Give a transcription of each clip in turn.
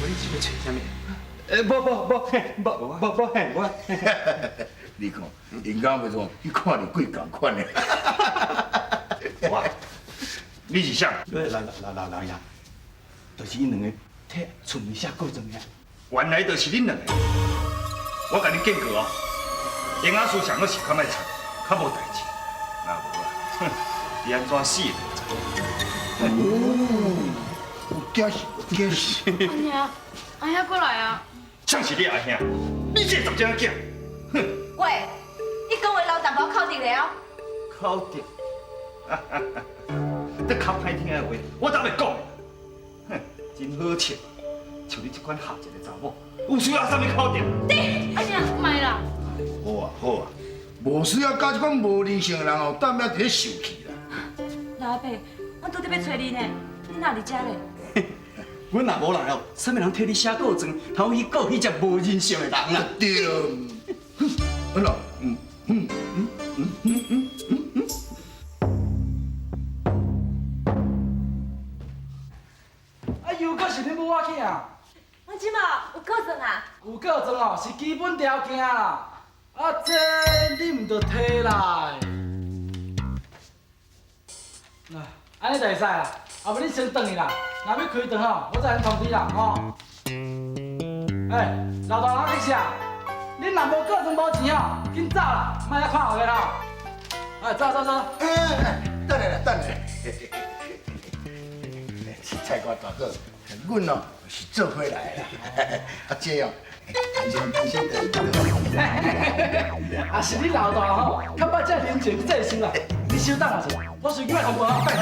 你是欲揣啥物？欸，無無無無無無嘿，無。你看，𪜶敢袂錯，你看你幾仝款的。哇，你是啥？老老老老爺，就是𪜶兩个替春梅寫告狀的。原來就是恁兩个。我共你警告哦，營養師上我是較莫插，較無代誌。若無啊，哼，你按怎死會知？哦，驚死，驚死！阿兄，阿兄過來啊！誰是你阿兄？你這個雜種仔。哼！喂，你講話留淡薄口德了。口德？這較歹聽的話，我都會講。哼，真好笑，像你這款下賤的查某，有需要啥物口德？你阿兄，莫啦。好啊好啊，無需要佮這款無人性的人哦，踮遐佇咧受氣啦。老阿伯，阮拄著欲揣你呢，你哪佇遮咧？阮若無來哦，啥物人替你寫告狀，通去告彼隻無人性的人啊？對。嗯啦，嗯嗯嗯嗯嗯嗯嗯嗯。啊，又閣是恁母仔去啊？阮這馬有告狀啊？有告狀哦，是基本條件啦。啊，這你毋著提來。來，按呢就會使啦。啊，無恁先轉去啦，若欲開場吼，我再來通知啦，吼。欸，老大人去啥？恁若無告狀無錢吼，緊走啦，莫遐看候的啦。哎，走走走。欸欸，等下啦，等下。菜瓜大哥，阮哦是做伙來的啦。啊，這哦，先啊，是你老大吼，較捌這人情世事啦。你稍等下，我隨去通報啊，拜託。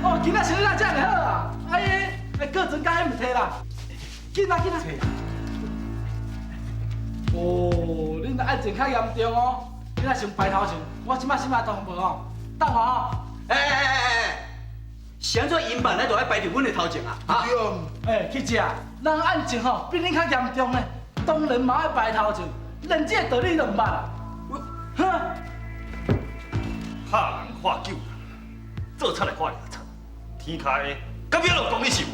哦，今仔是你來遮爾好啊！哎，告狀甲彼毋提啦，緊啊緊啊！哦，恁案情較嚴重哦，你若先排頭前，我這馬先來通報哦，等我哦。欸欸欸欸，是按怎𪜶辦來就愛排佇阮的頭前啊？啊！欸，去食，人案情吼比恁較嚴重呢，當然嘛愛排頭前，連這個道理都毋捌啊！哼！拍人看救人，做賊來看掠賊，天跤下，敢欲落講你是？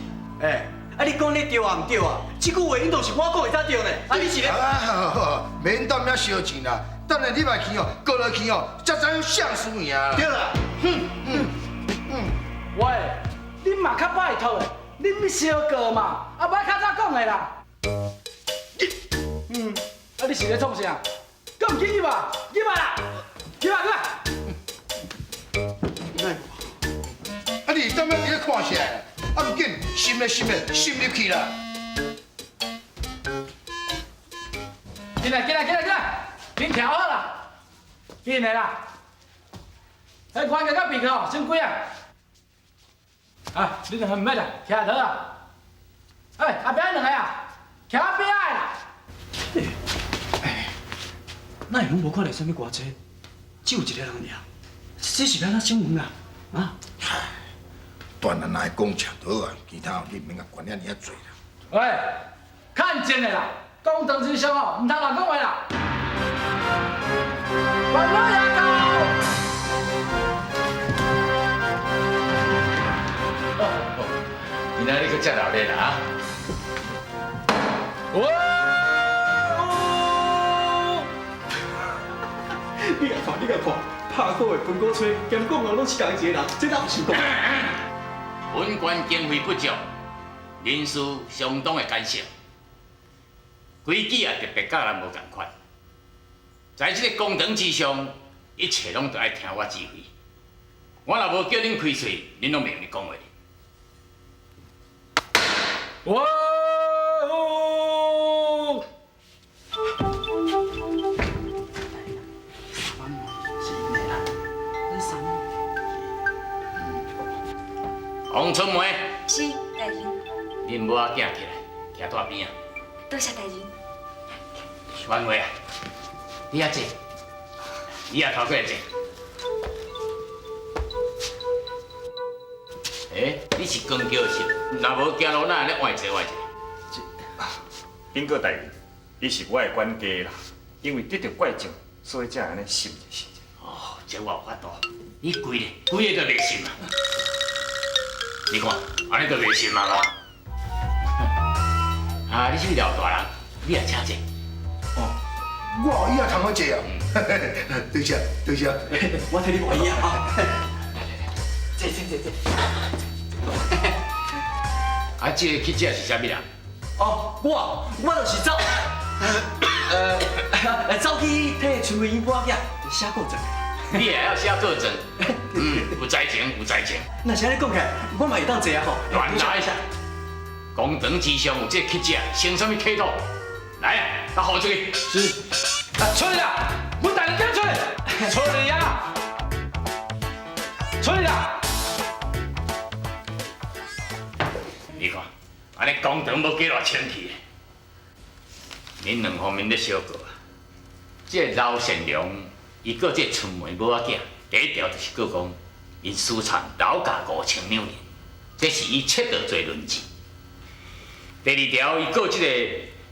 欸，啊你講你對啊毋對啊？這句話𪜶都是我講的才對呢。啊你是咧？啊好好，免踮遐相爭啦，等下你嘛去哦，告落去哦，才知影誰輸贏啦。對啦，哼嗯嗯。喂，恁嘛較拜託的，恁欲相告嘛，啊無愛較早講的啦。嗯，啊你是咧創啥？閣毋緊入啊？入來啦，入來入來。啊你踮遐佇咧看啥？啊毋緊，深咧深咧深入去啦。進來進來進來進來，緊徛好啦，緊來啦。彼關鍵佮閉去吼，先關啊。啊，你兩個毋免啦，徛就好啊。欸，後壁彼兩个啊，徛邊仔的啦。欸，哪會攏無看著啥物歌冊，只有一個人爾，這是欲按怎審問啊？啊？斷啊，若會講食就好啊，其他你毋免共管遐爾濟啦。喂，較安靜的啦，公堂之上哦，毋通亂講話啦。元老爺到。今仔日閣遮熱鬧啦啊！哇！你共看，你共看，拍鼓的、分鼓吹，兼讲的攏是仝一個人，這哪有想過？本館經費不足，人事相當的減少，規矩也特別佮人無仝款。在這个公堂之上，一切攏著愛聽我指揮。我若無叫恁開喙，恁攏袂用得講話。哇！王春梅，是大人。恁母仔囝起來，徛桌邊仔。多謝大人。婉慧啊，你遐坐，你也頭過來坐。欸，你是光腳是？若無行路，哪會咧歪坐歪坐？稟告大人，伊是我的管家啦，因為得著怪症，所以才會按呢糝者糝者。哦，這我有法度。你規个，規个都袂糝啊！你看，按呢就袂糝啊啦。啊，你是老大人，你也请坐。哦，我椅仔通好坐啊。多谢多谢，我替你换椅仔啊。来来来，坐坐坐坐。啊，这个乞者是啥物人？哦，我就是走，走去替春梅某仔写告状。你也要写告状？嗯，有才情，有才情。若是按呢讲起来，我嘛会当坐啊吼。乱来！公堂之上有这个乞者，成啥物体统？来啊，甲呼出去。是。啊，出去啦！阮大人叫出去，出去啊！出去啦！你看，按呢公堂无几偌清气。恁两方面咧相告啊，这个刘善良，伊告这个春梅某仔囝，第一条就是告讲，𪜶私藏刘家5000两银，这是伊窃盗罪论证。第二条，伊告这个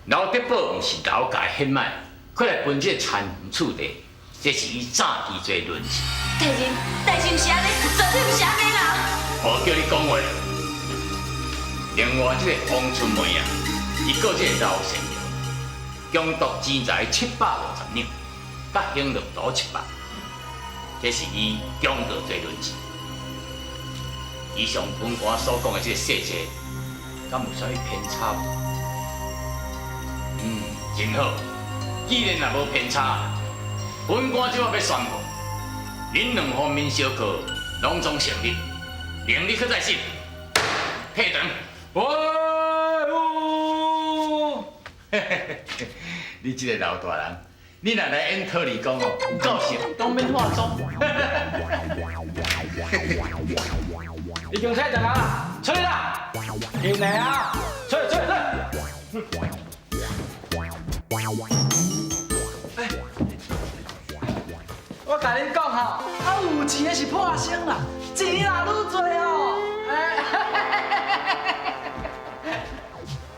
刘德宝毋是刘家的血脉，过来分这个田园厝地，这是伊诈欺罪论证。大人，代志毋是按呢，绝对毋是按呢啦。无叫你讲话。另外，这个王春梅啊，伊告这个刘善良，强夺钱财750两，佮行乐图700，这是伊强盗罪论证。以上本官所讲的这个细节，敢有啥物偏差无？嗯，真好。既然若无偏差，本官这摆欲宣布，恁两方面相告拢总成立，明日阁再审，退堂。哎呦！你这个老大人，你若来演土地公哦，有够像，拢免化妆。已经退堂啊，出去啦！进来啊，出去出去出去！我共恁讲吼，啊有钱的是破生啦，钱若愈济哦。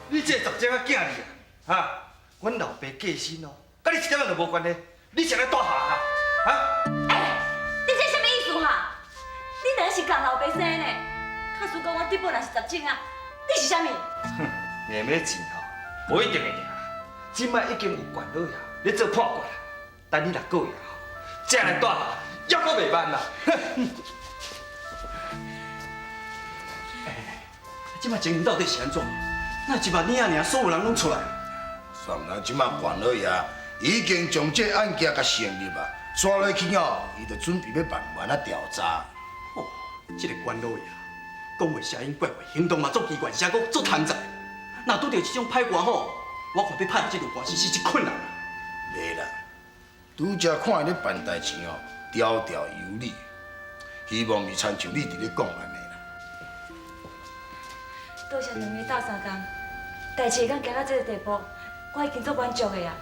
你这个杂种仔囝儿啊，哈！阮老爸过身哦，佮你一点仔都无关系，你是来带下啊？哈？欸，你这啥物意思哈？你两个是仝老爸生的呢？假使讲阮德宝若是杂种啊，你是啥物？哼，硬欲钱吼，无一定会赢。这摆已经有关老爷咧做判决啦，等你若告赢吼，才来带下，犹阁袂慢啦。欸，这摆情形到底是按怎？那一万年仔尔，所有人拢出来。算啦，这摆关老爷已经将这案件共成立啊，煞落去哦，伊就准备欲慢慢仔调查。哦，这个关老爷讲话声音怪怪，行动嘛足奇怪，而且阁足贪财。若拄著这种歹官吼，我看欲拍这场官司是一困难啊。袂啦，拄才看伊咧办代志哦，条条有理，希望毋是亲像你伫咧讲按呢啦。多谢两位斗相共，代志会当行到这个地步，我已经足满足的啊。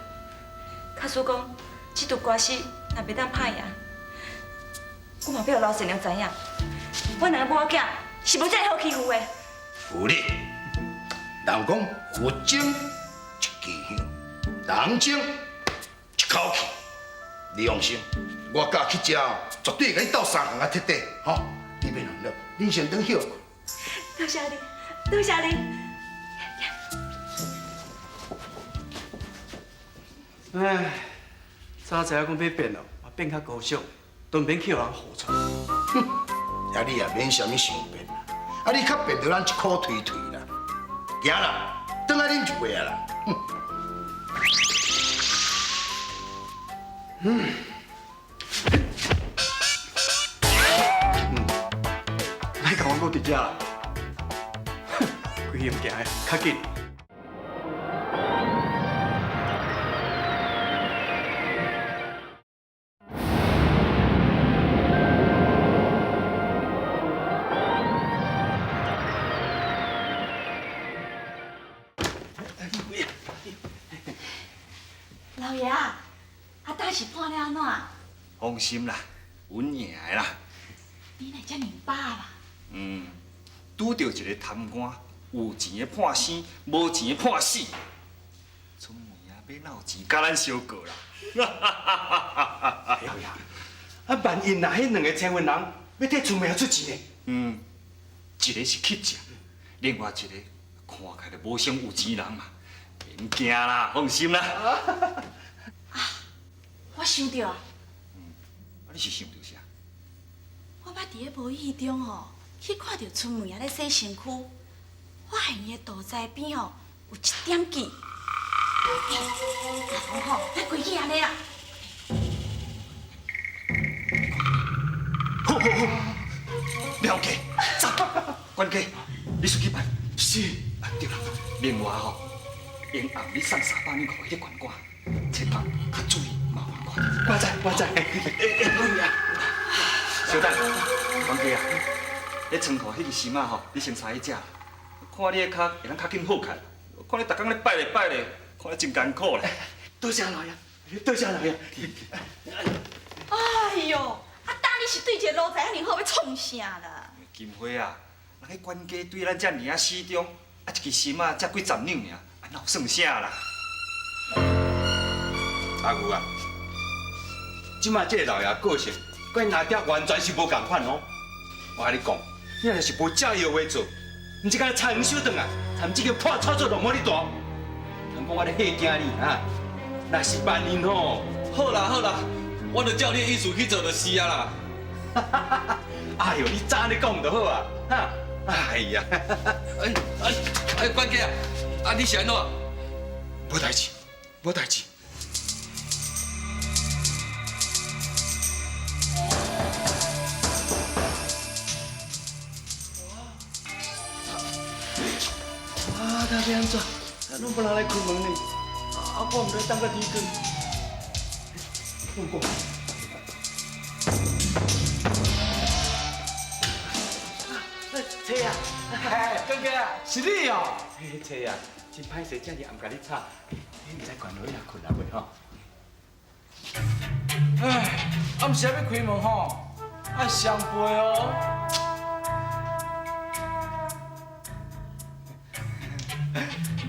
假使讲这场官司若袂当拍赢，我嘛欲予刘善良知影，阮两个某仔囝是无这么好欺负的。有理，人讲佛经一支香，人情一口气。你放心，我佮去食哦，绝对会共你斗相共啊彻底，吼！你免烦恼，恁先转歇睏。多谢你，多谢你。唉，早知影讲欲变哦，嘛变较高尚，都毋免去予人唬出来。哼，啊你也免啥物想变啦，啊你较变著咱一箍推推啦。行啦，转来啉一杯啊啦。哼。嗯。莫共我阁伫遮啦，哼，规用行的，较紧。老爷啊，啊，当时判了按怎？放心啦，阮赢的啦。你哪会遮尔饱啦？嗯，拄著一个贪官，有钱的判生，无钱的判死。春梅啊，欲闹钱，佮咱相告啦。老爷，啊，万一若彼两个千份人欲替春梅出钱呢？嗯，一个是乞食，另外一个看起来无像有钱人嘛。免驚啦，放心啦。我想著啊，啊，你是想著啥？我捌佇咧無意中吼，去看著春梅仔咧洗身軀，發現伊的肚臍邊吼有一點痣。欸，阿公吼，咱規矩按呢啦。好好好，了解，走，管家，你出去辦。是。啊對啦，另外吼，英暗你送300兩予彼個縣官，切腹較注意麻煩看。我知我知。欸，老爺。小等，管家啊，彼倉庫彼个心仔吼，你先塞去食。看你的跤會當較緊好起來，看你逐工咧擺咧擺咧，看你真艱苦咧。多謝老爺，多謝老爺。哎喲，啊，當你是對一個奴才遐爾好，欲創啥啦？金花啊，人彼管家對咱遮爾仔死忠，啊一支心仔才幾十兩爾，啊哪有算啥啦？阿牛啊，這擺這個老爺個性，佮𪜶阿爹完全是無仝款哦。我共你講，你若是無照伊的話做，毋是干焦菜園收轉來，蠶這間破草做落無你大。人講我咧嚇驚你啊，若是萬一吼，好啦好啦，我就照你的意思去做就是啊啦。哎呦，你早按呢講就好啊，哈！哎呀，哎哎哎，管家啊，啊你是按怎？無代誌，無代誌。啊，到底按怎？啊，攏無人來開門呢？啊，我毋知等到天光。我講。车啊，管家啊，是你哦。车啊，真歹勢，這爾暗共你吵，你毋知管老爺睏啊未吼？唉，暗時仔欲開門吼，愛雙倍哦。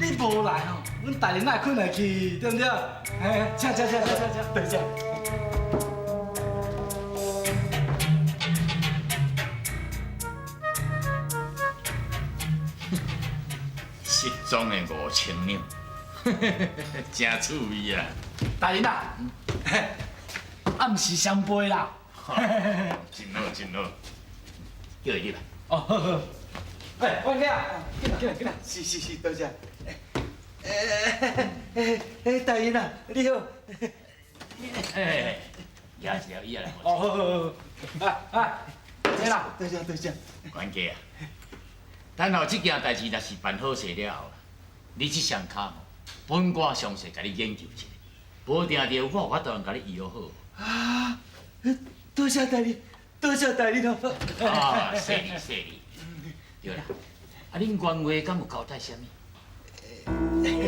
你無來吼，阮大人哪會睏會去，對毋對？哎，請請請請請請，多謝。失蹤的5000兩，真趣味啊！大人啊，啊，毋是雙倍啦。真好真好，叫伊入來。哦，好好。哎，管家，進來進來進來。是是是，多謝。欸欸大人啊，你好。嘿，拿一條椅仔來。哦，好好好。哎哎，坐啦。多謝多謝。管家啊，等候這件代誌若是辦好勢了後，你這雙跤吼，本官詳細共你研究一下，無定著我有法度通共你醫好。啊，多謝大人，多謝大人哦。啊，謝你謝你。對啦，啊，恁原話敢有交代啥物？大人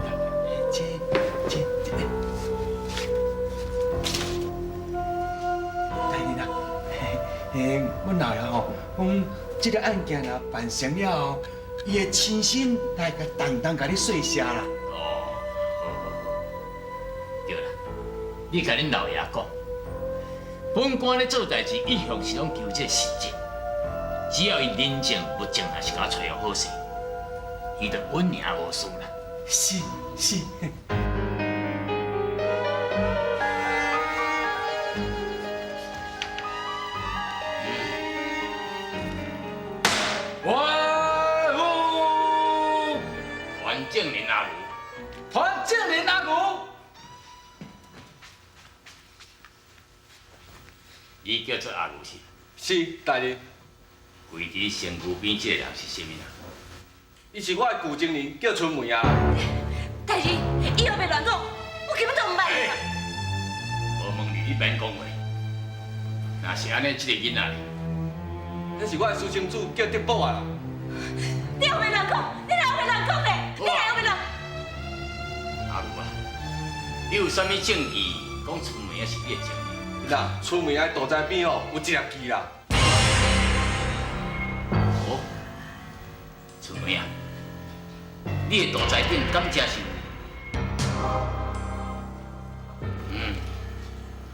啊，這這這，大人啊，阮老爺吼，講這個案件若辦成了後，伊會親身來共當當共你說謝啦。哦，好好好，對啦，你共恁老爺講，本官咧做代誌一向是攏求這個實質，只要伊人證物證若是共我揣好勢，伊就穩贏無輸啦。是是。哇哦！团正林阿牛，团正林阿牛，你叫做阿牛是？是，大人。跪佇身軀邊這個人是啥物人？伊是我的舊情人，叫春梅啊。大人，伊後欲亂講，我根本就毋捌伊。無問你，你免講話。若是按呢，這個囡仔咧？彼是我的私生子，叫德寶啊。你後欲亂講，你來後欲亂講咧，你來後欲亂。阿牛啊，你有啥物證據講春梅仔是你的情人？啦，春梅仔肚臍邊吼有一粒痣啦。哦，春梅啊，你的肚臍頂敢真是有？嗯，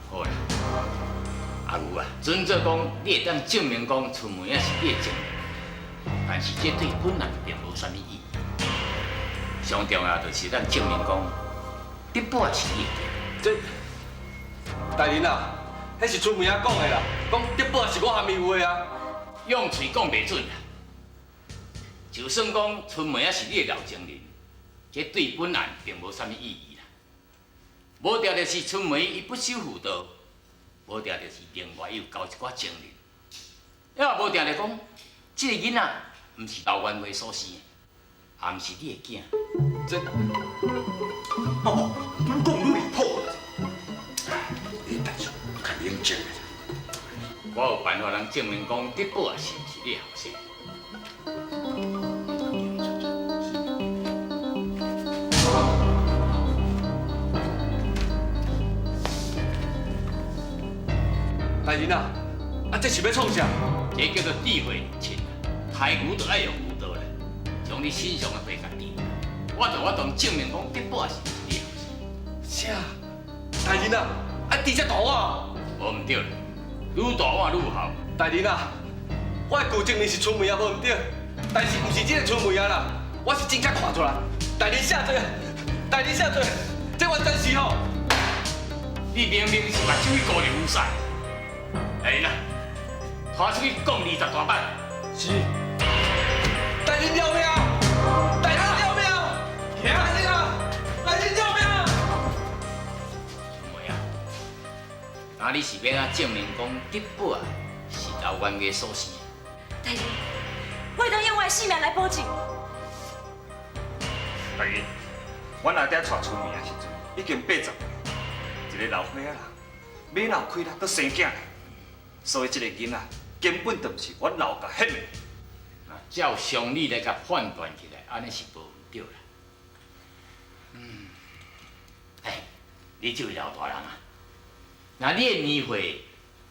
好啦，阿牛啊，准做講你會當證明講春梅仔是你的情人，但是這對本人並無啥物意義。上重要就是咱證明講，德寶是你的囝。這大人啊，彼是春梅仔講的啦，講德寶是我含伊有的啊。用喙講袂準啦。就算講春梅仔是你的老情人，這對本案並無啥物意義啦。無定就是春梅伊不守婦道，無定就是另外伊有交一寡情人，抑也無定就講，這個囡仔毋是劉元華所生的，也毋是你的囝。這，哦，愈講愈離譜。你代志較冷靜。我有辦法通證明講，德寶是毋是你的後生。大人啊，啊這是欲創啥？這叫做智慧入侵，刣牛就愛用牛刀啦，將你身上的血共滴。我就我當證明講，德寶是毋是你的後生。啥？大人啊，啊滴這大碗？無毋對啦，愈大碗愈有效。大人啊，我的舊情人是春梅啊，無毋對，但是毋是這個春梅啊啦，我是真正看出來。大人下罪，大人下罪，這完全是吼。你明明是目睭去顧著牛屎。大人啊，拖出去摃20大板。是。大人饒命！大人饒命！大人啊，大人饒命！春梅啊，那你是欲按怎證明講德寶啊是劉元華所生的？大人，我會當用我的性命來保證。大人，阮阿爹娶春梅的時陣已經80歲，一個老歲仔人，欲若有氣力閣生囝。所以這個囡仔根本就毋是阮老家翕的。那照常理來共判斷起來，按呢是無毋對啦。嗯，哎，你這位老大人啊，若你的年歲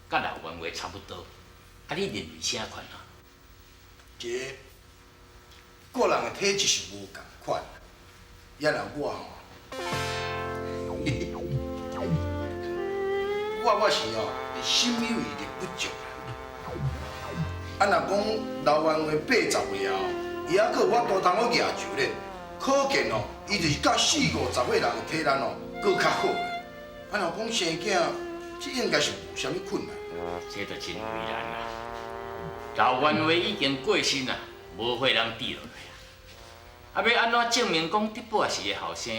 佮老元華差不多，啊，你認為啥款啊？這個人的體質是無仝款，也若我吼，我是吼。心有餘力不足啦。啊，若講劉元華80歲啊，伊猶閣有法度通好舉酒咧，可見哦，伊就是佮四五十歲人的體力哦，閣較好。啊，若講生囝，這應該是無啥物困難。這就真為難啦。劉元華已經過身啦，無血通滴落來啊。啊，欲按怎證明講德寶是伊後生？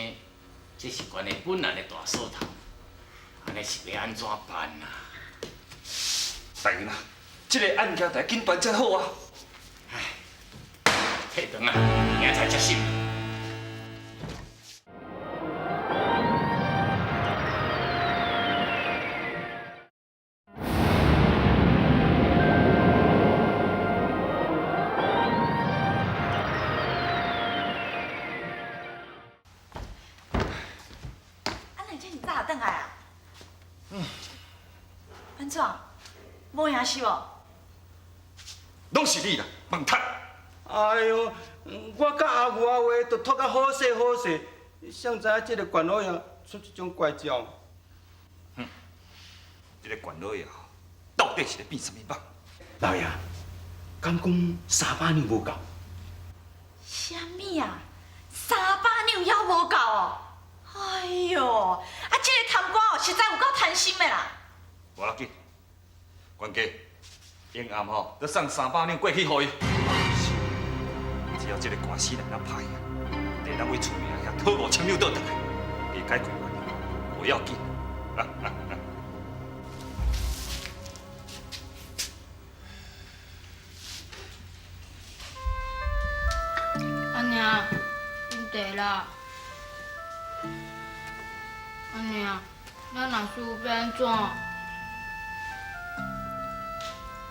這是關係本案的大鎖頭。按呢是欲按怎辦啊？大人啊，這個案件得緊辦才好啊！唉，退轉啊，明仔載才審。啊，你這麼早就轉來啊？嗯。安怎？無贏是無？攏是你啦，笨蛋！哎喲，我佮阿牛阿話都拖甲好勢好勢，誰知影這個關老爺出這種怪招？哼，這個關老爺到底是咧變啥物夢？老爺，敢講300兩無夠？啥物啊？300兩猶無夠哦？哎喲，啊，這個貪官哦，實在有夠貪心的啦！無要緊。管家，英暗吼，閣送300兩過去予伊。只要這個官司來當拍贏，就當為厝名遐討5000兩倒轉來，加解決完，無要緊。阿娘，啉茶啦。阿娘，咱若输欲按怎？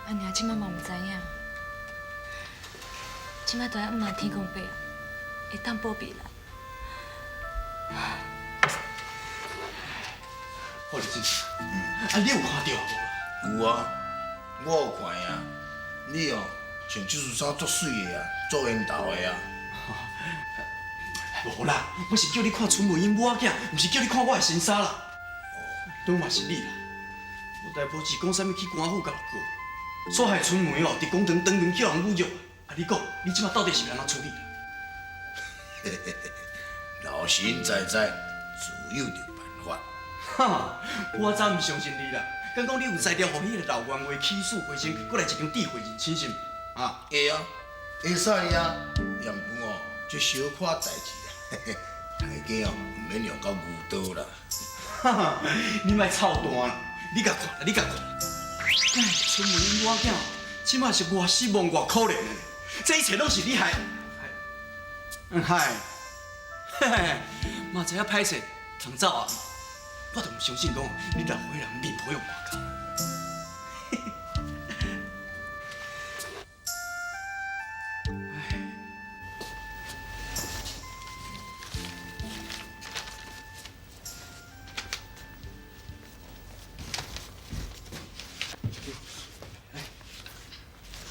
阿娘這擺嘛毋知影，這擺都愛毋望天公伯啊，會當保庇咱。好日子，啊，你有看著無？有啊，我有看啊。你哦，穿這束衫足媠的啊，足緣投的啊。無啦，我是叫你看春梅𪜶母仔囝，毋是叫你看我的新衫啦。拄嘛是你啦，無代無誌講啥物去官府共人告，煞害春梅哦，佇公堂當面叫人侮辱。啊，你講，你這擺到底是欲按怎處理啦？老神在在，自有著办法。哈，我早毋相信你啦。敢讲你有才调，予彼个老冤话起死回生，阁来一场智慧人生是毋？啊？会啊，会使啊，也毋过哦，这小可代志啦，大家哦，毋免用到牛刀啦。哈哈，你莫操蛋啦！你共看，你共看。哎，春梅恁某囝，这马是偌失望，偌可怜的。这一切拢是你害，害，害，嘿嘿，嘛知影歹势通走啊！我都毋相信讲你老岁人面皮予磨厚。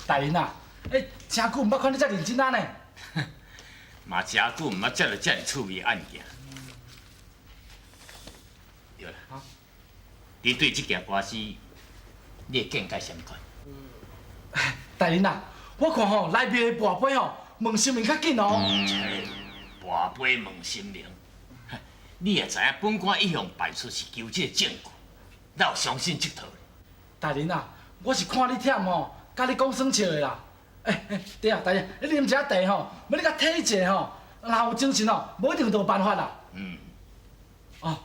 大人啊，欸，真久毋捌看你遮认真啊呢。嘛真久毋捌接著遮尔趣味的案件。对啦，你对这件官司，你的见解啥物款？大人啊，我看吼内面的跋杯吼，问神明较紧哦。跋杯问神明，你也知影，本官一向办事是求这个证据，哪有相信这套？大人啊，我是看你忝吼，佮你讲耍笑的啦。欸欸，对啊，大人，你啉一下茶吼，欲你佮体一下吼，若有精神吼，无一定就有办法啦。嗯。哦。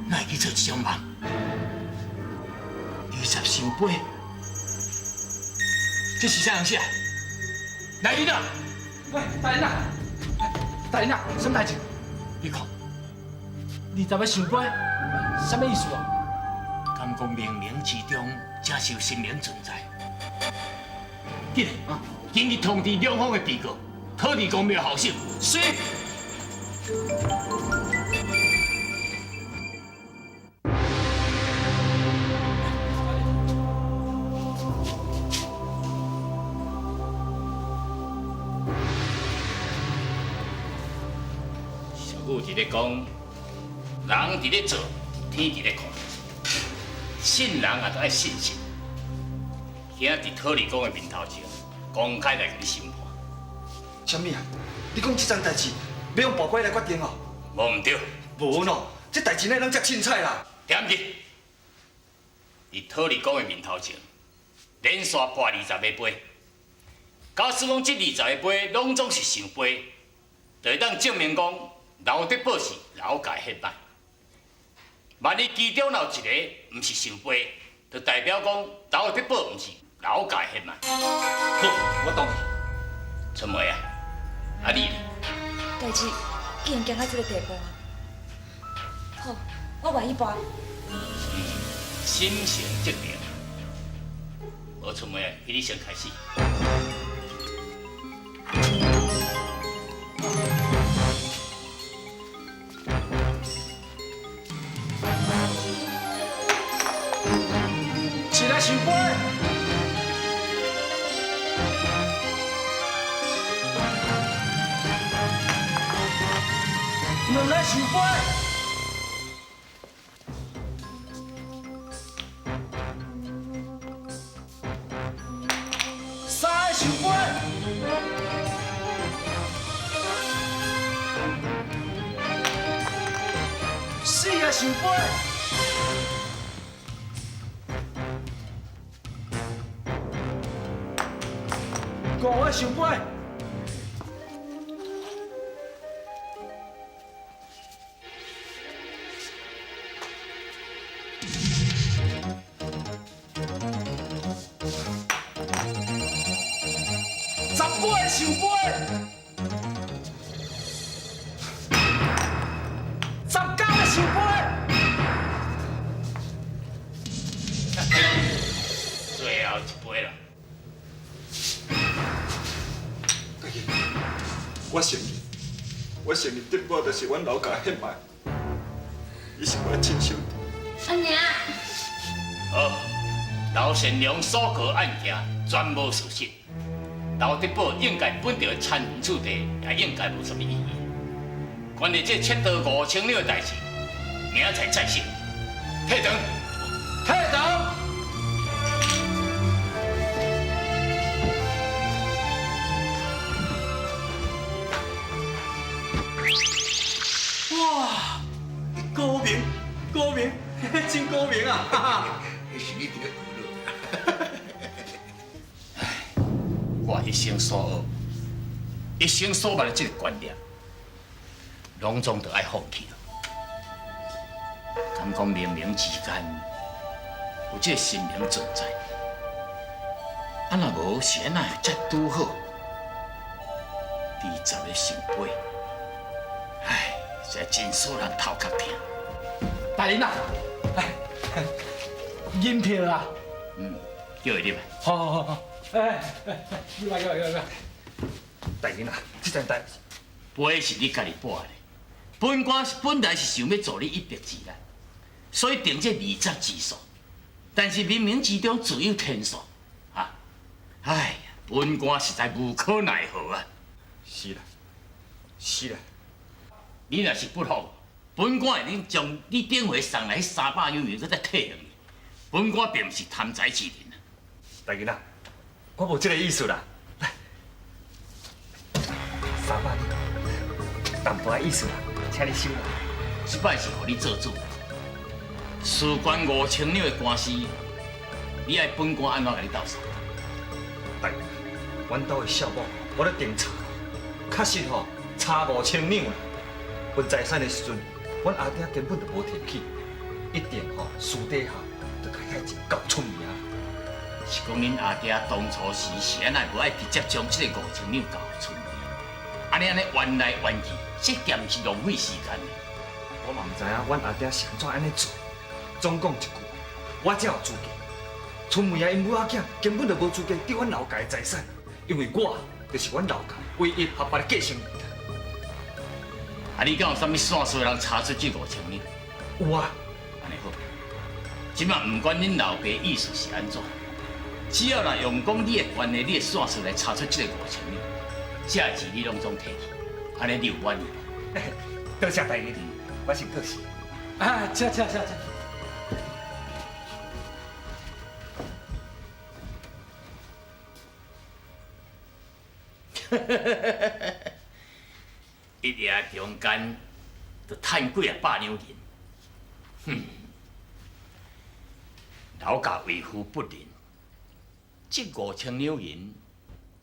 哪会去做这种梦？20圣杯，这是啥人写？来人啊！喂，大人啊！大人啊，什么代志？你看， 20个圣杯，什么意思啊？敢讲冥冥之中，真是有神明存在。紧啊！紧去通知两方的被告，土地公庙后手。是。俗语伫咧讲，人伫咧做，天伫咧看。信人也都爱信神。今仔伫土地公的面头前，公开来共你审判。啥物啊？你讲这桩代志欲用跋杯来决定哦？无毋对。无喏，这代志哪会拢遮凊彩啦？踮伫，伫土地公的面头前，连续跋20个杯。假使讲这20个杯拢总是圣杯，就会当证明讲刘德宝是刘家血脉。万一其中若有一个毋是圣杯，就代表讲刘德宝毋是刘家血脉。好，我同意。春梅啊，啊你呢？代志既然行到这个地步啊，好，我愿意跋。心诚则灵。无春梅，你先开始。一个圣杯，两个圣杯，三个圣杯，四个圣杯。五个圣杯，10个圣杯，19个圣杯。最后一杯啦。我承认，我承认德宝就是阮老家血脉，伊是我的亲兄弟。阿娘，好，刘善良所告案件全无事实，刘德宝应该本着田园厝地，也应该无啥物异议。关于这窃盗5000两的代志，明仔载再审。退堂。退堂。哇，高明，高明，真高明啊！彼是你伫咧学唉，我一生所学，一生所捌的这个观念，拢总都爱放弃了。敢讲冥冥之间有这个神明存在，啊若无是按怎会遮拄好？二十个圣杯，唉，实在真使人头壳疼。大人啊，哎，银票啊，叫伊入来。好好好好，哎哎，入来入来入来。大人啊，这件代志，杯是你家己跋的，本官本来是想欲助你一臂之力，所以定这20之数，但是冥冥之中自有天数，啊，哎呀，本官实在无可奈何啊。是啦，是啦，你若是不服，本官会用将你顶回送来300两银，阁再退还你。本官并毋是贪财之人啊。大人啊，我无这个意思啦。来，300两，淡薄仔意思啦，请你收啦。这摆是予你做主，事关5000两的官司，你爱本官按怎共你斗相？大人，阮兜的少某，我咧调查，确实吼差5000两啦。分财产的时阵，阮阿爹根本就无提起，一定吼私底下就共遐钱交出名。是讲恁阿爹当初时是按怎无爱直接将这个5000两交予春梅，按呢按呢冤来冤去，这点是浪费时间的。我嘛毋知影阮阿爹是按怎按呢做。总讲一句，我才有资格。春梅啊，𪜶母仔囝根本就无资格得阮老家的财产，因为我就是阮老家唯一合法的继承人。啊，你敢有啥物线索通查出这5000两？有啊。按呢好，这摆毋管恁老爸意思是按怎，只要若用讲你的关系、你的线索来查出这个5000两，这个钱你拢总提去，按呢你有满意无？多谢大人，我先过去。哎，请请请请。一夜中间就趁几啊百两银，哼！老家为富不仁，这5000两银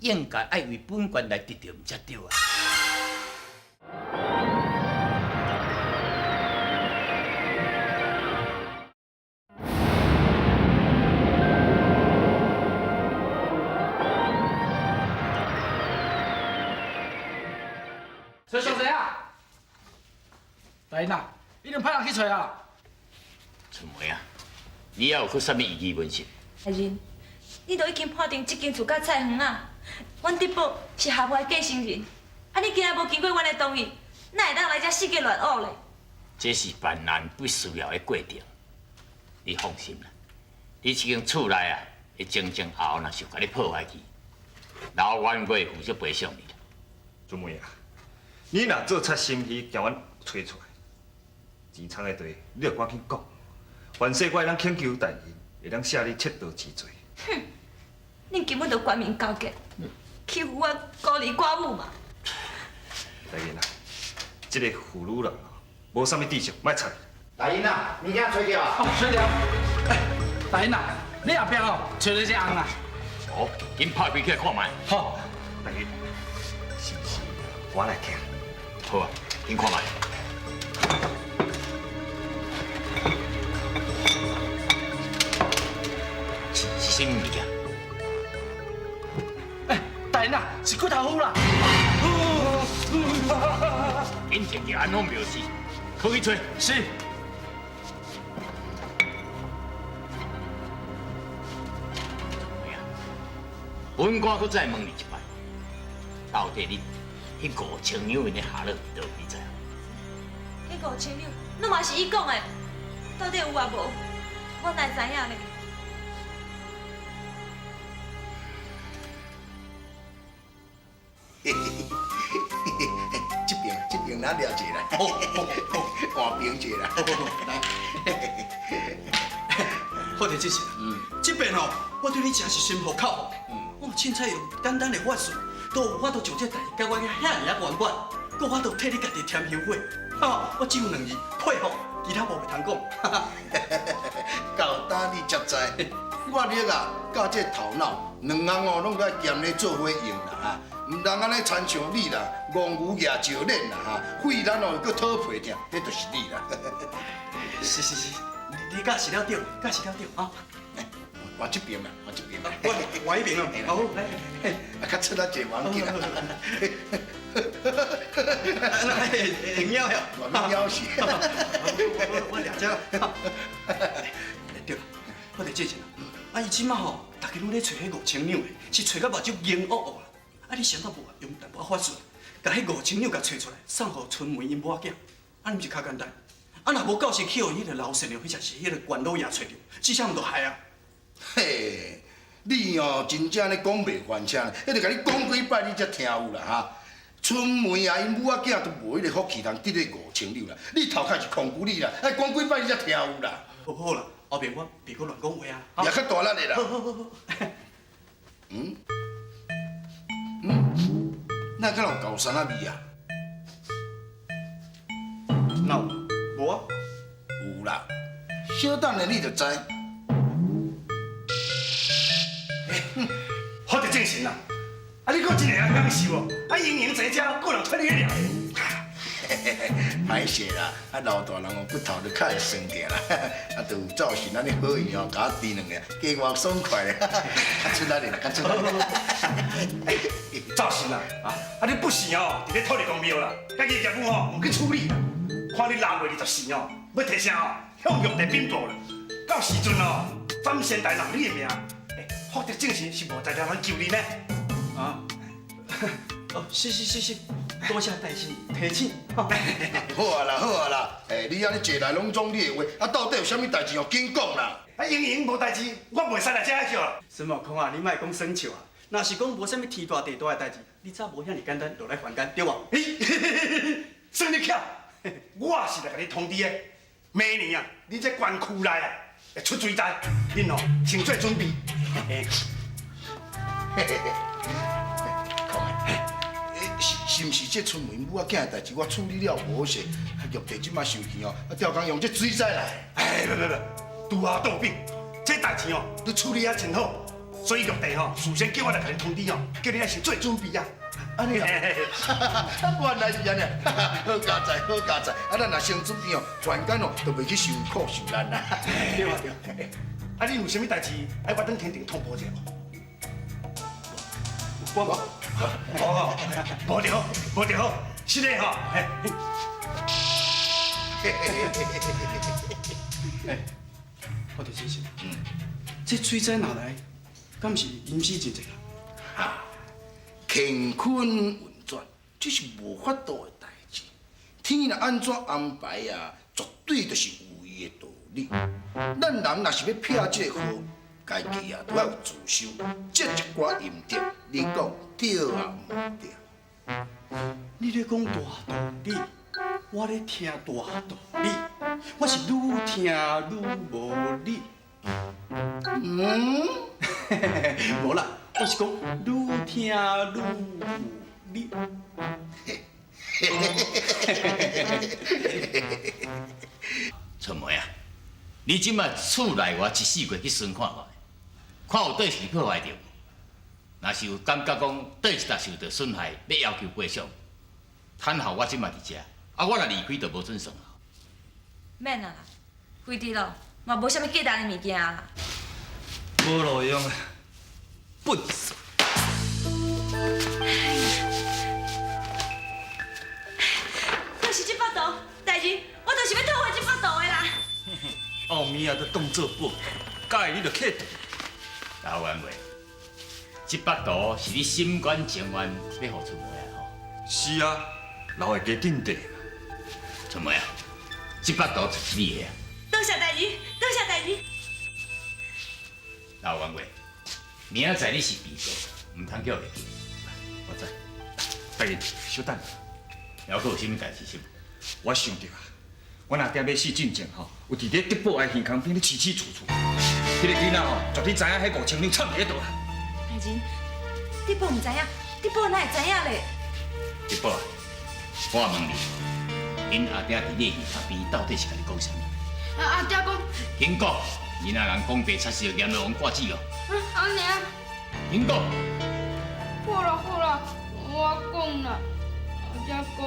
应该爱为本官来得著才对啊！找小谁啊？大人啊，已经派人去揣啊。春梅啊，你还有阁啥物异议问题？大人，你都已经判定这间厝佮菜园啊，阮德宝是合法的继承人，啊，你今日无经过阮的同意，哪会当来遮四界乱挖咧？这是办案必须要的过程，你放心啦。你这间厝内啊，会前前后后若是有共你破坏去，老冤会负责赔偿你啦。春梅啊，你若做贼心虚，共阮揣出来，钱仓的地，你著赶紧讲，凡势我会当请求大人，会当赦你窃盗之罪。哼，恁根本就官民勾结，欺负我孤儿寡母嘛！大人啊，这个妇女人哦，无啥物知识，莫插。大人啊，物件揣著啊！哦，揣著。哎，大人啊，你后壁哦，揣著一个红啦。哦，紧拍开起来看觅。好，大人，是毋是我来听？好啊，紧看觅。是啥物物件？哎，大人啊，是骨头斧啦！紧摕去安放庙司，去去揣。是。本官阁再问你一摆，到底你彼5000两银的下落伫佗位，你知无？彼5000两，拢嘛是伊讲的，到底有抑无？我哪会知影呢？边咱掠者啦。换边者啦。来，好的，这是。这边吼，我对你真是心服口服。我凊彩用简单的法术，都有法度将这代志解决遐尔仔圆满，阁有法度替你家己添香火。哈，我只有两字，佩服，其他无袂通讲。到今你才知，我力啊，佮这头脑，两项哦，拢爱兼咧做伙用啦哈。毋通按呢亲像你啦，戆牛举石碾啦哈，肺咱哦阁讨皮疼，彼就是你啦。是是是，你教是了对，教是了对啊。换这边啦，换这边啦。换彼边哦。好，来，啊，较出力坐无要紧啦。会猫呀？外面猫是。我掠这。对啦，我伫这阵啊，伊这马吼，大家拢咧揣彼5000两的，是揣到目睭硬乌乌啦。啊，你想到无？用淡薄仔法术，共彼5000两共揣出来，送予春梅𪜶某囝，按呢毋是较简单？啊，若无到时去予彼个老善良，彼者是彼个关老爷揣著，这下毋就害啊？嘿，你哦真正咧讲袂翻车，彼个共你讲几摆，你才听有啦哈。春梅啊，𪜶母仔囝都无彼个福气通得彼5000两啦。你头壳是空骨你啦，爱讲几摆你才听有啦。好好啦，后面我别阁乱讲话啊。也较大力的啦。好好好好。嗯嗯，那敢有高山仔味啊？哪有？无啊？有啦，小等下你就知。好得精神啦！啊，你阁真会晓讲笑哦！啊，营营坐遮，阁有人揣你咧掠。歹势啦，啊老大人哦骨头都较会酸痛啦，啊就有灶神按呢好运哦，共我甜两个，加偌爽快咧，较出力啦，较出力。灶神啊，啊你不时哦，伫咧土地公庙啦，家己的业务吼毋去处理啦，看你六月24哦，欲提啥哦，向玉帝禀报啦。到时阵哦，斩仙台人你的名，欸，福德正神是无才调通救你呢。啊？哦，是是是是，多谢大神提醒。好啊啦，好啊啦，欸，你按呢坐来拢总你的话，啊到底有啥物代志哦？紧讲啦。啊，营营无代志，我袂使来遮笑啦。孙悟空啊，你莫讲耍笑啊！若是讲无啥物天大地大的代志，你早无遐尔简单落来凡间，对无？嘿，算你巧，我是来共你通知的。明年啊，你这县区内啊会出水灾，恁哦先做准备。是毋是这春梅母仔囝的代志，我处理了无好势，玉帝这马生气哦，啊调工用这水灾来。哎，不不不，拄啊倒禀，这代志哦，你处理啊真好，所以玉帝吼事先叫我来共你通知哦，叫你爱先做准备啊。按呢啊，原来是按呢，好佳哉，好佳哉，啊咱若先准备哦，凡间哦就袂去受苦受难啦。对啊对。啊，你有啥物代志爱我转天庭通报一下无？我无。哦，无就好，无就好，是的吼。哎，我就真是，这水灾哪来？敢是阴死真济人？哈，乾坤运转，这是无法度的代志。天若按怎安排啊，绝对就是有伊的道理。咱人若是欲避这个祸，家己啊都爱有自修，积一寡阴德。你讲对啊？毋对？你咧讲大道理，我咧听大道理，我是愈听愈无理。嗯，无啦，我是讲愈听愈有理。春梅啊，你这摆厝内外一四季去巡看看，看有佗是破坏著无？若是有感觉讲佗一搭受到损害，欲要求赔偿，坦好我这马伫遮，啊，我若离开就无准算啊。免啊啦，废伫咯，嘛无啥物价值的物件啦。无路用啊，笨手。就是这幅图，大人，我就是欲讨回这幅图的啦。后暝啊，都当作报，介意你就客气。老冤话，这幅图是你心甘情愿欲予春梅的吼？是啊，老会加紧地。春梅啊，这幅图就是你的啊。多谢大人，多谢大人。老冤话，明仔载你是被告，毋通叫袂记。我知。大人，稍等。还阁有啥物代志是？我想著啊，阮阿爹欲死进前吼，有伫咧德宝的耳空边咧凄凄楚楚。彼个囡仔吼，绝对知影彼5000两藏伫咧佗啦。大人，德宝毋知影，德宝哪会知影咧？德宝，我问你，恁阿爹伫你耳壳边到底是共你讲啥物？阿爹讲，紧讲，你若人讲白，确实就严落王挂纸哦。阿娘，紧讲。好啦好啦，我讲啦，阿爹讲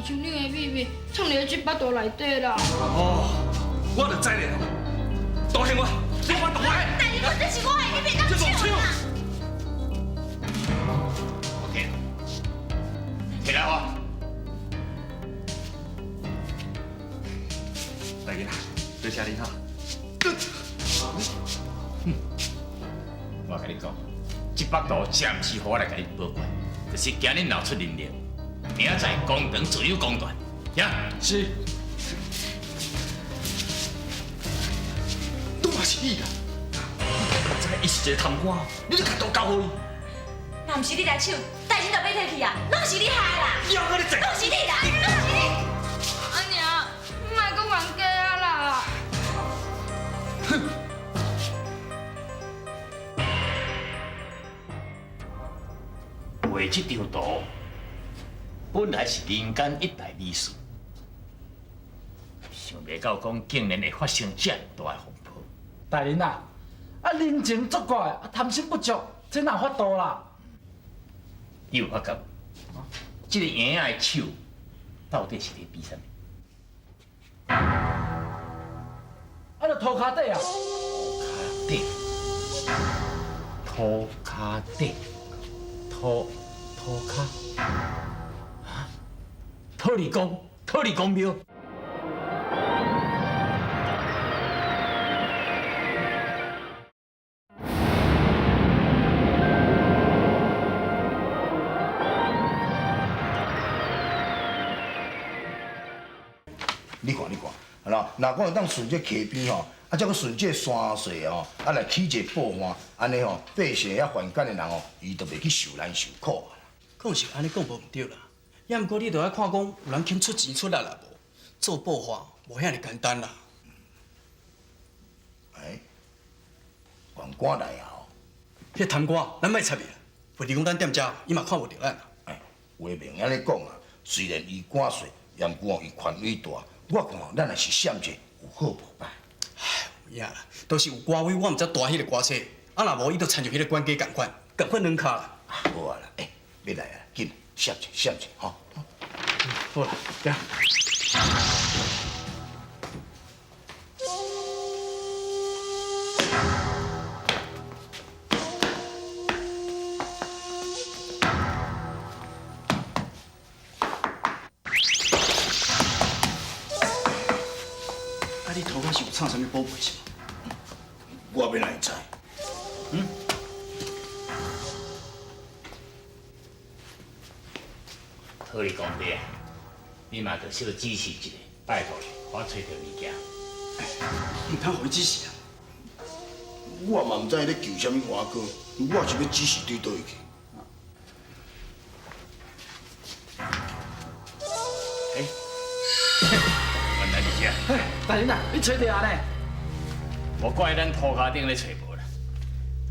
5000两的秘密藏伫这腹肚内底啦。哦，我就知咧，道歉我，你我道歉。大人，这是我的，你别当抢啦！我提，提来我。大人啊，多谢你哈。我共你讲，这腹肚暂时予我来共你保管，就是惊恁闹出人命。明仔载公堂自有公断，行。是。都嘛是你啦！我知伊是一个贪官，你著共刀交予伊。若毋是你来抢，代志就欲提去啊，拢是你害啦！拢是你啦，拢是你！阿娘，莫阁冤家啊啦！哼！画这张图本来是人间一大美事，想袂到讲竟然会发生这大的风波。大人啊，啊人情作怪，啊贪心不足，这哪有法度啦？你有发觉无？这个婴仔的手到底是咧比啥物？啊，就涂跤底啊！涂跤底，涂涂跤，啊！土地公，土地公庙。你看，你看，啦，若讲会当顺这溪边吼，啊，再阁顺这山势吼，啊来起一个报岸，按呢吼，百姓遐凡间的人吼，伊就袂去受难受苦啊。讲是按呢讲无毋对啦，也毋过你著爱看讲有人肯出钱出力啦无？做报岸无遐尔简单啦。哎，县官来啊！彼贪官，咱莫插伊啦。或者讲咱踮遮，伊嘛看无著咱啦。哎，话明按呢讲啊，虽然伊官细，也毋过伊权威大。我看咱若是闪者，有好无歹。唉，有影啦，都是有官威，我毋才大彼个官车。啊，若无伊就亲像彼个管家仝款，仝款软跤啦。无啊啦，欸，欲来啊，紧闪者闪者吼。好啦，行。啊，你涂跤是有藏啥物宝贝是无？我欲哪会知？嗯？土地公伯啊，你嘛著小指示一下，拜托你，我揣著物件。毋通予伊指示啊！我嘛毋知伊咧求啥物碗糕，我是欲指示对佗位去？欸，原来是这。大人啊，你揣著啊呢？无怪咱涂跤顶咧揣无啦，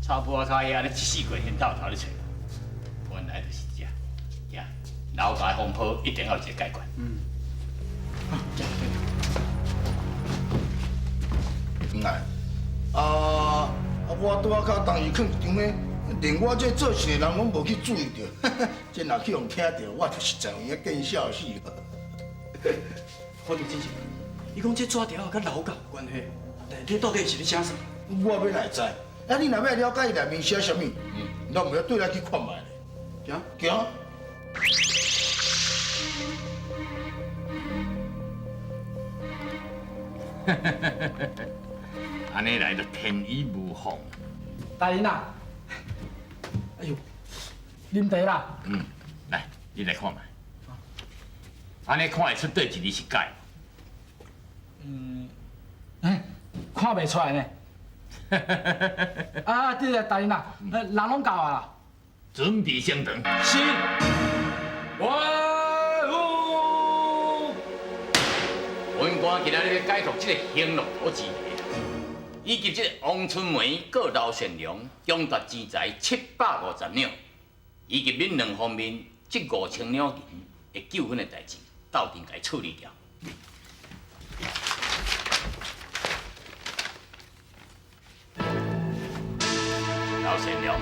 草埔仔跤遐咧一四季现透头咧揣无，原来就是这。行，老家风波一定要有一个解决。嗯。唔来，啊，我拄仔跤当时囥一张彼，连我这做事的人拢无去注意著，这若去予听著，我就实在有影见笑死。我就真是，伊讲这纸条佮老家有关系，内底到底是咧写啥？我欲哪会知？啊，你若欲了解伊内面写啥物，咱毋要对来去看觅咧。行行。按呢来就天衣无缝。大人啊，哎呦，啉茶啦。嗯，来，你来看觅。按呢看会出佗一字是假？嗯，哎，看袂出来呢。啊，对了，大人啊，人拢到啊啦。准备升堂。是。万官今仔日欲解决这个兴乐土之谜，以及这个王春梅告刘善良强夺钱财750两，以及恁两方面这5000两银的纠纷的代志，斗阵共处理掉。刘善良，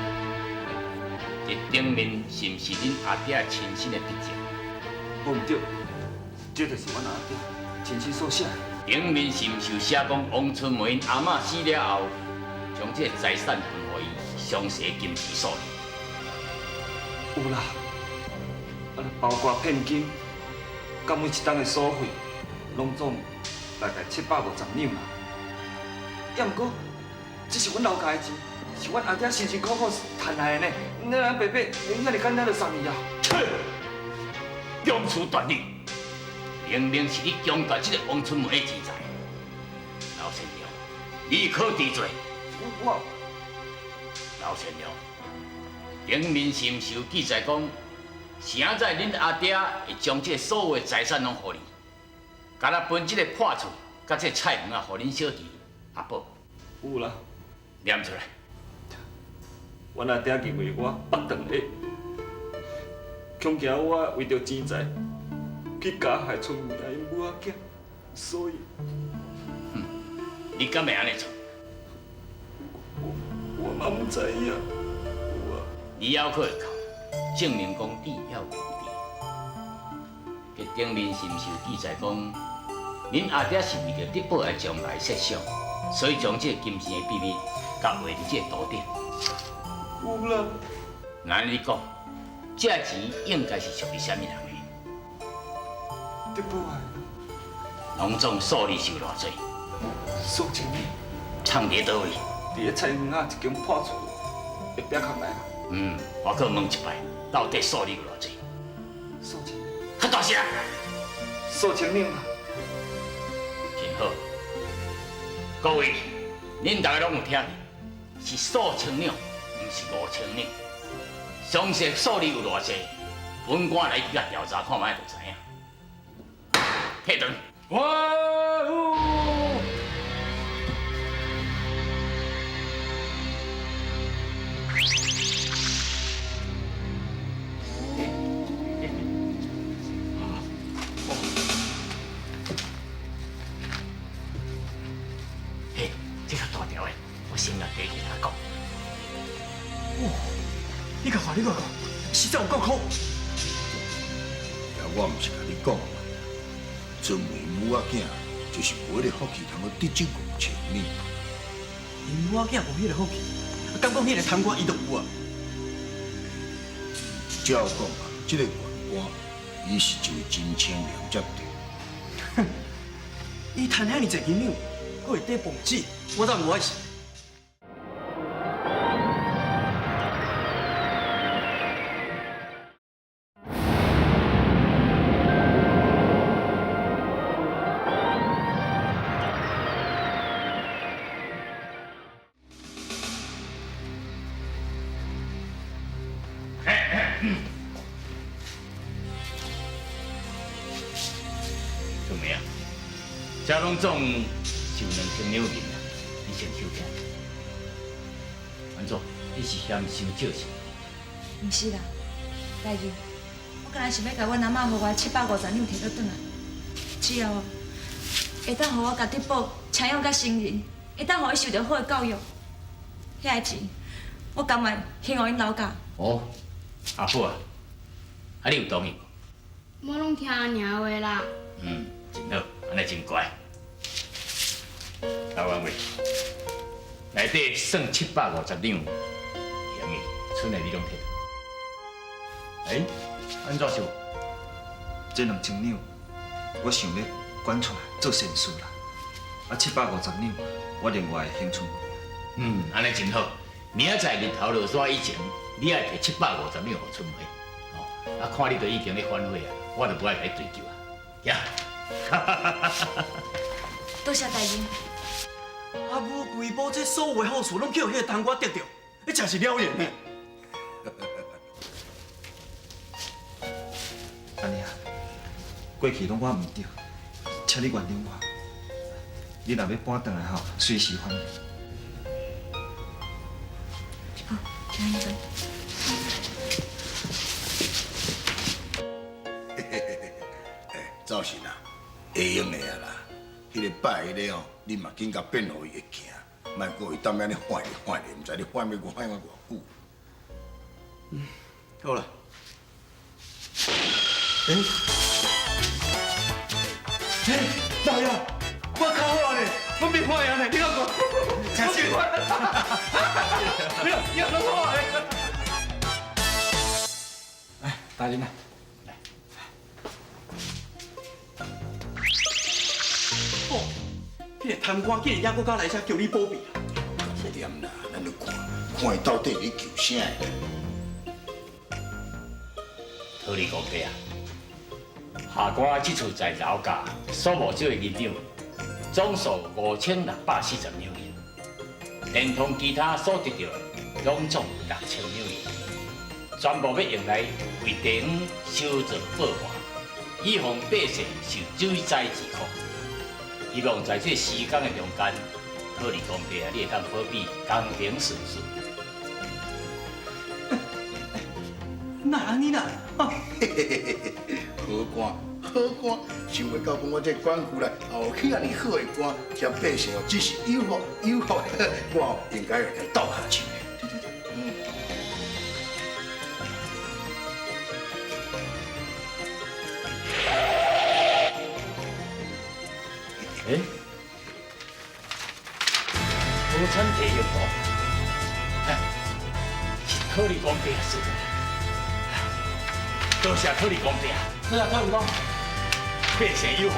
这顶面是毋是恁阿爹亲身的笔迹？无毋对，这就是阮阿爹亲身所写的。顶面是毋是有写讲王春梅𪜶阿嬷死了后，将这个财产分予伊详细金钱数字？有啦，啊，包括聘金，佮每一冬的所费，拢总大概750两啦。也毋过，这是阮老家的钱，是阮阿爹辛辛苦苦赚来的呢，哪能白白遐尔简单就送伊啊？切！强词夺理，明明是你强夺这个王春梅的钱财，刘善良，你可治罪。我刘善良，顶面是毋是有记载讲，啥在恁阿爹会将这所有的财产拢予你，干焦分这个破厝佮这个菜园仔予恁小弟阿宝？有啦，念出来。阮阿爹认为我腹长下，恐惊我为著钱财去加害春梅𪜶母仔囝，所以，哼，你敢会按呢做？我嘛毋知影。你犹阁会哭，证明讲你犹有问题。这顶面是毋是有记载讲，恁阿爹是为著得宝的将来设想，所以将这个金钱的秘密共画伫这个图顶？有啦。那按呢你讲，这钱应该是属于啥物人的？得宝的。拢总数字是有偌济？数千两。藏伫佗位？伫咧菜园仔一间破厝的壁壳内。嗯，我阁问一摆，到底数字有偌济？数千。较大声。数千两啊。真好。各位，恁大家拢有听著，是数千两，毋是5000两。详细数字有偌济，本官来去共调查看觅就知影。退堂。哇哦！嘿，这较大条的，我先来第一来讲。哦，你共看，你共看，实在有够苦。也我毋是共你讲嘛，春梅母仔囝就是无彼个福气通阁得这5000两。𪜶母仔囝无彼个福气，啊，敢讲彼个贪官伊就有啊？照讲啊，这个县官，伊是一位真清廉才对。哼，伊趁遐尔济银两，阁会缀报纸，我怎无爱信？春梅啊，这拢总是有2000两银啊，你先收起来。按怎？你是嫌伤少是？毋是啦，大人，我敢若想欲共阮阿嬷予我750两提倒转来，只要会当予我共得宝请养甲成人，会当予伊受著好的教育，遐个钱我甘愿献予𪜶老家。哦，阿宝啊，啊你有同意无？我拢听阿娘话啦。嗯，真好，按呢真乖。老王位，内底算750两，行的，剩的你拢提。哎，按怎想？这2000两，我想欲捐出来做善事啦。啊，750两，我另外会还春梅。嗯，按呢真好。明仔载日头落山以前，你爱提750两予春梅。哦，啊，看你都已经咧反悔啊，我就无爱共你追究啊。行。多谢大人。阿母规埔这所有的好事，拢去予彼个贪官得著，彼真是了然呢。阿娘，过去拢我毋对，请你原谅我。你若欲搬轉來吼，隨時歡迎。好，請你欸，赵信啊，會用的啊啦，彼个拜彼个吼，你嘛緊共變予伊會行，莫閣伊踮遐咧晃咧晃咧，毋知你晃欲晃偌久。嗯，好啦。欸，欸，老爺，我較好啊呢，我袂晃啊呢，你講講，真是，你你講好啊。來，大人來。哦，彼个貪官竟然猶閣敢來遮求你保庇啊！點啦，咱著看，看伊到底咧求啥的。土地公伯啊，下官這次在老家所募招的銀兩，總數5640兩銀，連同其他所得到的，攏總6000兩銀，全部欲用來為地方修造報還，以防百姓受水災之苦。希望在這時間的中間，土地公伯啊，你會當保庇工程順遂。哪按呢啦？好官，好官，想袂到講我這管區內後起按呢好的官，這百姓哦，真是有福有福，我應該來鬥跤手的。對對對，嗯。欸，土產提用圖，是土地公伯做的。多謝土地公伯，多謝土地公，百姓有福。